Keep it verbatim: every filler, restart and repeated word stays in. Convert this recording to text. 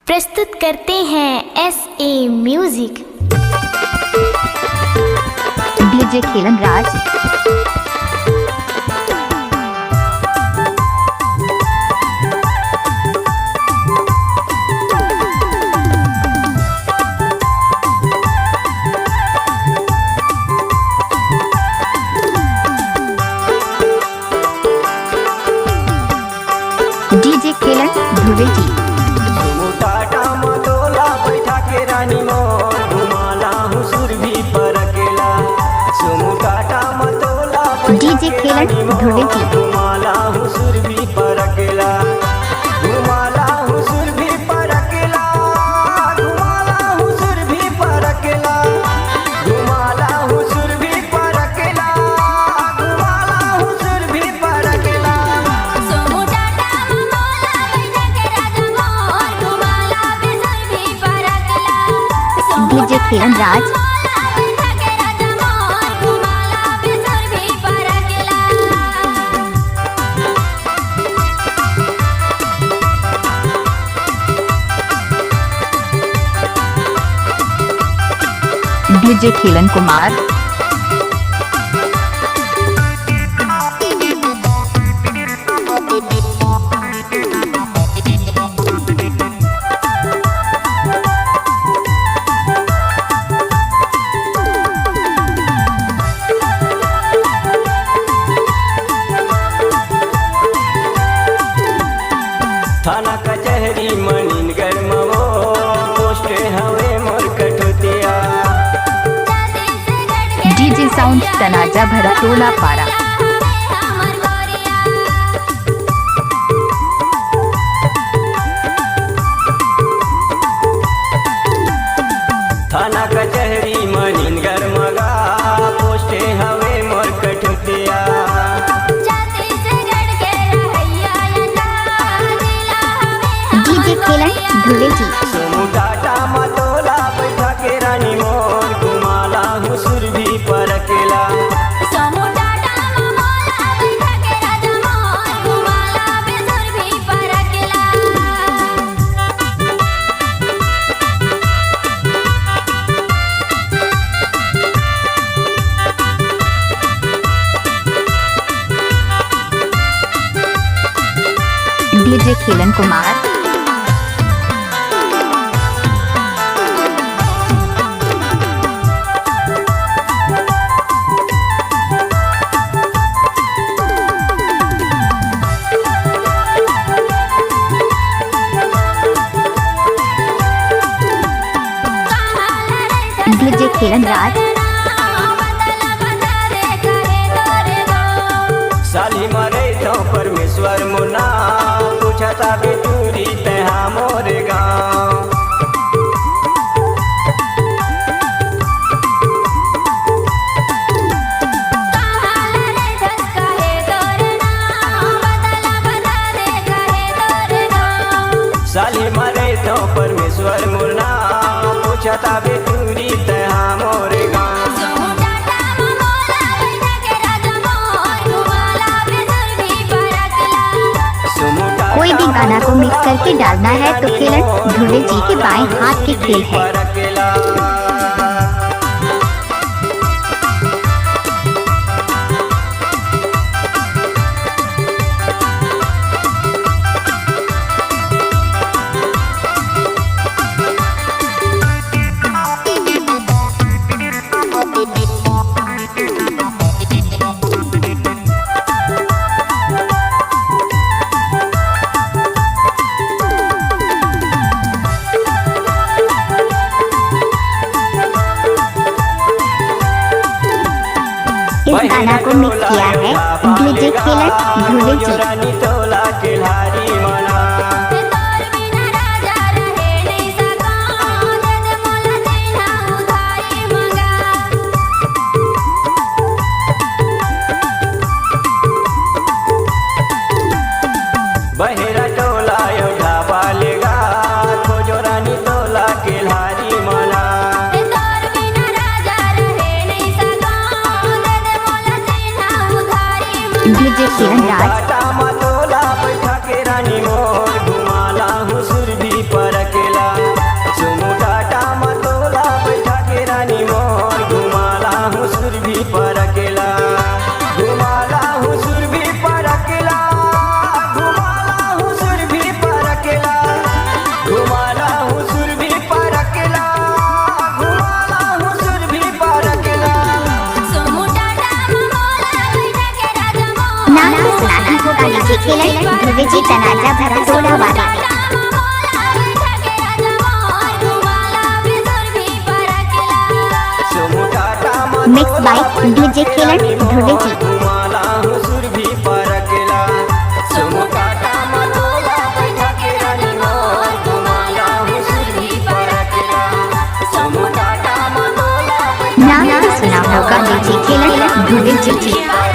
प्रस्तुत करते हैं एस ए म्यूजिक। डीजे खेलन राज। डीजे खेलन धुर्वे जी। सोमू टाटा म तोला बैठा के रानी मोर, घुमाला हूँ सुरभि परकेला। सोमू टाटा म तोला बैठा डीजे के खेलन रानी मोर, धुर्वे जी। घुमाला हूँ सुरभि परकेला। घुमाला हूँ सुरभि परकेला। घुमाला हूँ सुरभि परकेला। घुमाला हूँ सुरभि परकेला। घुमाला हूँ सुरभि परकेला। सोमू टाटा म तोला बैठा के राजा मोर, घुमाला बे सुरभि परकेला। सोमू डीजे टाटा खेलन राज। म तोला बैठा के राजा मोर, घुमाला बे सुरभि परकेला। डीजे खेलन कुमार। थाना कचहरी मनिनगर म वो, पोस्ट हवे मोर कठुतिया। डीजे साउंड तनाजा भरा टोला पारा। थाना कचहरी मनिनगर म गा, पोस्ट हवे मोर कठुतिया। छत्तीसगढ़ के रहइया या जान दिला हवे डीजे खेलन धुर्वे जी। सोमू टाटा म तोला बैठा के रानी मोर, घुमाला हूँ सुरभि परकेला। सोमू टाटा म मोला बैठा के राजा मोर, घुमाला बे सुरभि परकेला। डीजे खेलन कुमार। डीजे खेलन राज। साली मरे तो परमेश्वर मुना, पूछता बेटूरी तैहा मोर गाँव। साली मरे तो परमेश्वर मोर नाम, पूछता बेटूरी तैहा मोर गाँव। कोई भी गाना को मिक्स करके डालना है तो खेलन धुर्वे जी के बाएं हाथ के खेल है। इस गाना को मिक्स किया है डीजे खेलन धुर्वे जी। बहेरा टोला यो ढाबा लेगा, खोजो रानी तोला के लारी मना। डीजे किरण राज। खेलन ध्रुवे जी तनाजा भरा टोला वाले। Mix by D J खेलन ध्रुवे जी। नाम तो सुना होगा D J खेलन ध्रुवे जी।